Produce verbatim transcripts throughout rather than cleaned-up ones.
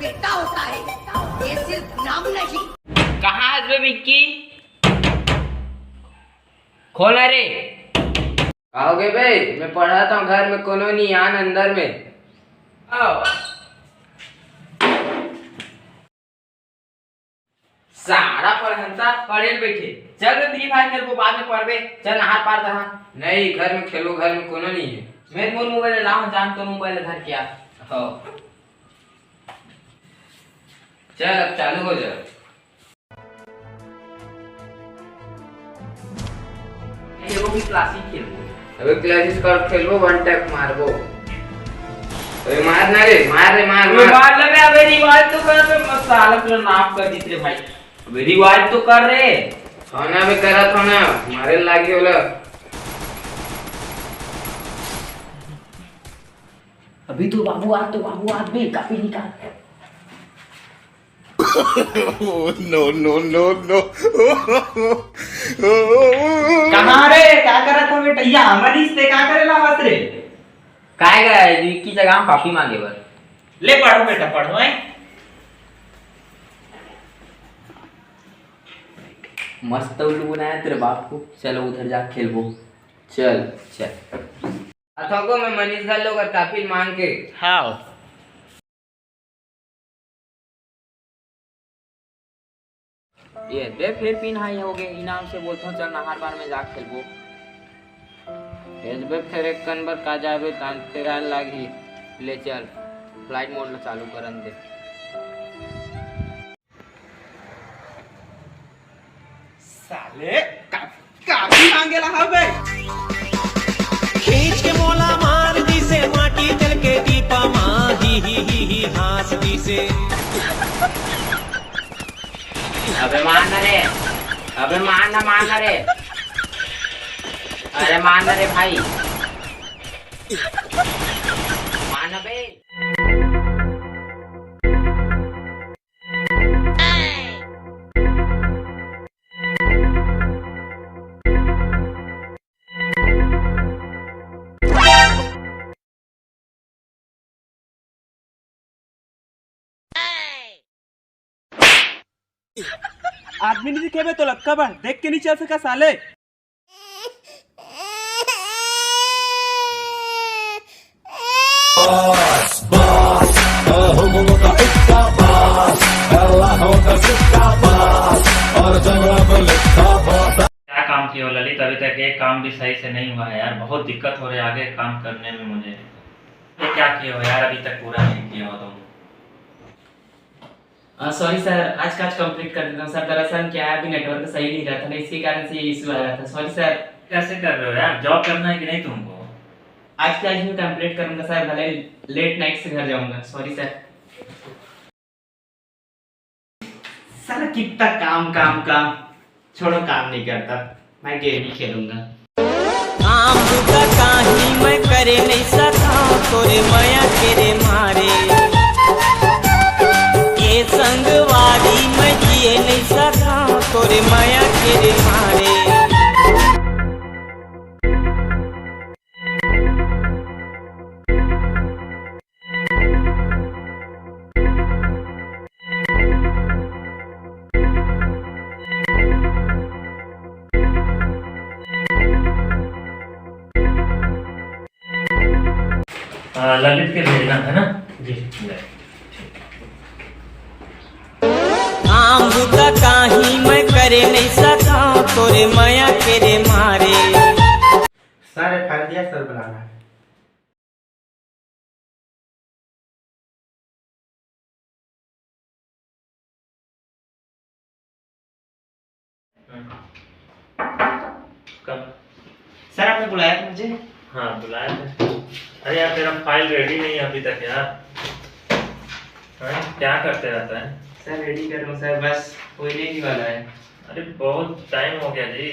बेटा होता है, ये सिर्फ नाम नहीं। कहाँ हस बे मिक्की? खोल ना रे। का होगे बे? मैं पढ़त हँव, घर में कोनो नहीं, आन अंदर में। आओ। सारा पढ़ंता पढ़े ल बैठे। चल बे, Free Fire खेलबो, बाद में पढ़बे। चल नहार पार तहाँ। नहीं, घर में खेलबो, घर में कोनो नहीं है। मैं मोर मोबाइल ला हूँ, जान तो मोबाइल धर के आ। हो। चल, अब चालू हो जा। खेलबो कि classic खेलबो? अबे classic का खेलबो, one tap मारबो। अबे मार ना रे, मार रे, मार, अबे मार। मार ले बे, अबे revive तो कर बे, मत साला पूरा नाश कर दीस रे भाई। अबे revive तो कर रे। हाँ ना बे, करत हँव ना, मारे लागी ओला। अभी तो बाबू आ, तो बाबू आ बे, कापी निकाल। No, no, no, no। कहाँ रे? का करत हवे टैया? मनीष, ते का करे ला आवत रे? काय गा, विक्की जगह हम कापी मांगे बर। ले पढ़ो बेटा, पढ़ो, हैं? मस्त उल्लू बनाया तेरे बाप को। चलो उधर जा खेलबो। चल, चल। अथको मैं मनीष घलो कर कापी मांग के। हाँ। ये दे फेर पिन हाई होगे, इनाम से बोलथों चल नहार पार में जा खेलबो। ये दे फेर एक कन बर का जाबे तान तेरा लागी। ले चल, flight mode ला चालू करन दे। साले का, कापी मांगे ला हवे। खींच के मोला मार दिसे, माटी तेल के दीपा मा, ही, ही, ही, ही, हाँस दिसे। अबे मार ना रे, अबे मार ना, मार ना रे, अरे मार ना रे भाई, मार ना बे। आदमी नहीं दिखेबे तो लक्का बा, देख के नहीं चल सका साले। बॉस, बॉस, हुकुम का इक्का बॉस, अल्लाहों का सिक्का बॉस, और जंगला को लिखा बॉस। क्या काम किए हो ललित? अभी तक एक काम भी सही से नहीं हुआ है यार, बहुत दिक्कत हो रही है आगे काम करने में मुझे। ये क्या किए हो यार, अभी तक पूरा नहीं किए हो तुम। सॉरी सर, आज का आज कंप्लीट कर देता हूँ सर। दरअसल क्या है, अभी नेटवर्क सही नहीं रहता ना, इसके कारण से ये इशू आ रहा था। Sorry sir. कैसे कर रहे हो यार, जॉब करना है कि नहीं तुमको? आज के आज मैं कंप्लीट करूंगा सर, भले लेट नाइट से घर जाऊंगा। Sorry sir. सर कितना काम काम काम, छोड़ो काम नहीं करता, मैं गेम ही खेलूंगा। काम बुता काही मैं करे नहीं सका तोरे मया के रे मारे, ये संगवारी मैं जिए नहीं सका तोरे मया के रे मारे। हाँ, ललित के भेजना है ना? जी। ले, ठीक। काम बुता काही मैं करे नहीं सका तोरे मया के रे मारे। सर, ये फाइल दिया, सर बुलाना है। कब? सर, आपने बुलाया था मुझे? हाँ, बुलाया था। अरे यार, तेरा फाइल रेडी नहीं है अभी तक यार। हाँ, क्या करते रहता है? सर, रेडी कर रहा हूँ सर, बस होने ही वाला है। अरे, बहुत टाइम हो गया जी,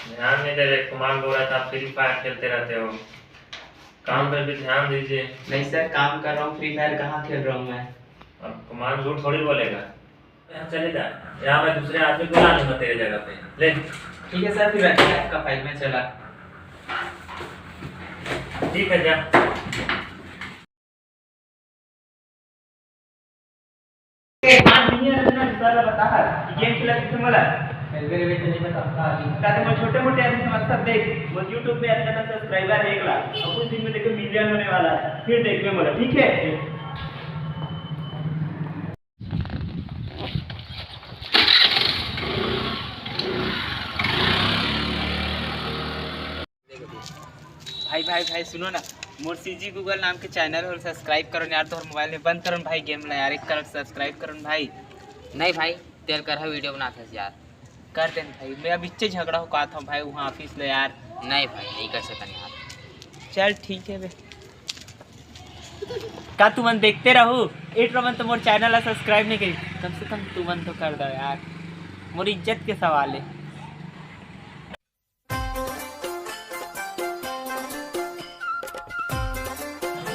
ध्यान नहीं दे रहे। कुमार बोल रहा था फ्री फायर खेलते रहते हो, काम पे भी ध्यान दीजिए। नहीं सर, काम कर रहा हूँ, फ्री फायर कहाँ खेल रहा हूँ मैं? अब कुमार झूठ थोड़ी बोलेगा। यहाँ चले जा, यहाँ मैं दूसरे आदमी बुला लूंगा तेरे जगह पे। ले। ठीक है सर, फिर रखिए आपका फाइल, मैं चला। ठीक है, जा। नहीं है, इतना सारा बता हर कि गेम खेला किथे मोला। रेलवे रेलवे तो नहीं बता, हाँ जी। ताकि मैं छोटे मोटे आदमी समझता देख, वो YouTube में इतना सब्सक्राइबर है एक लाख, और कुछ दिन में देखो मिलियन होने वाला है, फिर देखबे मोला, ठीक है? भाई भाई भाई सुनो ना, मोर सीजी गूगल नाम के चैनल हो, सब्सक्राइब करो यार। तोहर मोबाइल में बंद करो भाई गेम ला यार, एक करो सब्सक्राइब करो भाई। नहीं भाई, तेल कर है वीडियो बनात हस यार। कर दे भाई, मैं अब इच्चे झगड़ा हो का था भाई वहाँ ऑफिस ले यार। नहीं भाई, नहीं कर सकन यार। चल ठीक है बे। का तुमन देखते रहू? एट रमन तो मोर चैनल ला सब्सक्राइब नहीं करी, कम से कम तुमन तो कर दो यार, मोर इज्जत के सवाल है।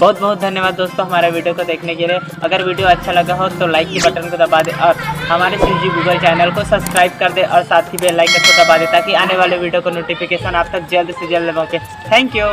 बहुत बहुत धन्यवाद दोस्तों हमारे वीडियो को देखने के लिए। अगर वीडियो अच्छा लगा हो तो लाइक के बटन को दबा दे और हमारे सीजी गूगल चैनल को सब्सक्राइब कर दे और साथ ही बेल आइकन को दबा दे, ताकि आने वाले वीडियो को नोटिफिकेशन आप तक जल्द से जल्द पहुंचे। Thank you.